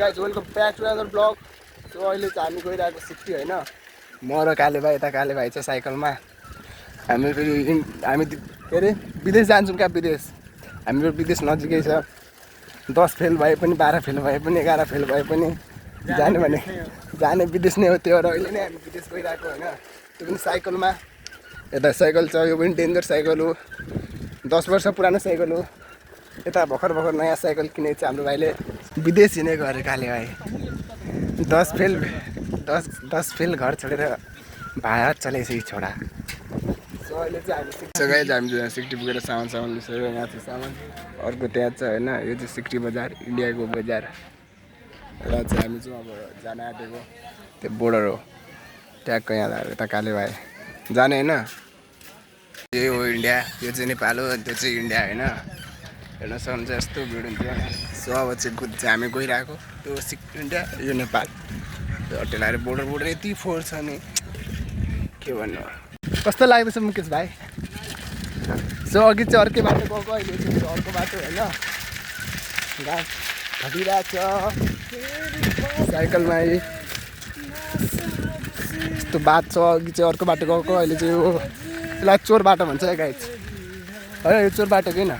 Guys welcome back to other blog. So अहिले चाहिँ हामी गइरहेको सिक्टी होइन, म र काले भाइ। यता काले भाइ छ साइकलमा। हामी के अरे विदेश जान्छौँ क्या, विदेश। हाम्रो विदेश नजिकै छ। 10 फेल भए पनि 12 फेल भए पनि 11 फेल भए पनि जाने भने जाने विदेश नै हो त्यो। र अहिले नै हामी विदेश गइरहेको होइन, त्यो पनि साइकलमा। यता साइकल छ, यो पनि डेन्जर साइकल हो, 10 वर्ष पुरानो साइकल हो। यता भर्खर नयाँ साइकल किनेको छ हाम्रो भाइले। विदेश हिँडेको अरे काले भाइ। 10 फेल घर छोडेर भारत चलेपछि छोडा। सो अहिले चाहिँ हामी सिक्टी पुगेर सामान लिसक्यो। यहाँ छ सामान, अर्को त्यहाँ छ होइन। यो चाहिँ सिक्टी बजार, इन्डियाको बजार। र चाहिँ हामी चाहिँ अब जान आँटेको त्यो बोर्डर हो ट्याक्क यहाँ। यता काले भाइ जाने होइन, यो हो इन्डिया, यो चाहिँ नेपाल हो, त्यो चाहिँ इन्डिया होइन। हेर्न सक्नुहुन्छ यस्तो भिड हुन्छ। सो अब चाहिँ हामी गइरहेको त्यो इन्डिया, यो नेपाल। त्यो होटेलहरू बोर्डर यति फोहोर छ नि के भन्नु। कस्तो लाग्दैछ मुकेश भाइ? सो अघि चाहिँ अर्कै बाटो गएको, अहिले चाहिँ अर्को बाटो होइन। घाँस घटिरहेको छ साइकलमा। यस्तो बाटो छ, अघि चाहिँ अर्को बाटो गएको, अहिले चाहिँ यो त्यसलाई चोर बाटो भन्छ है गाइज। होइन यो चोर बाटो किन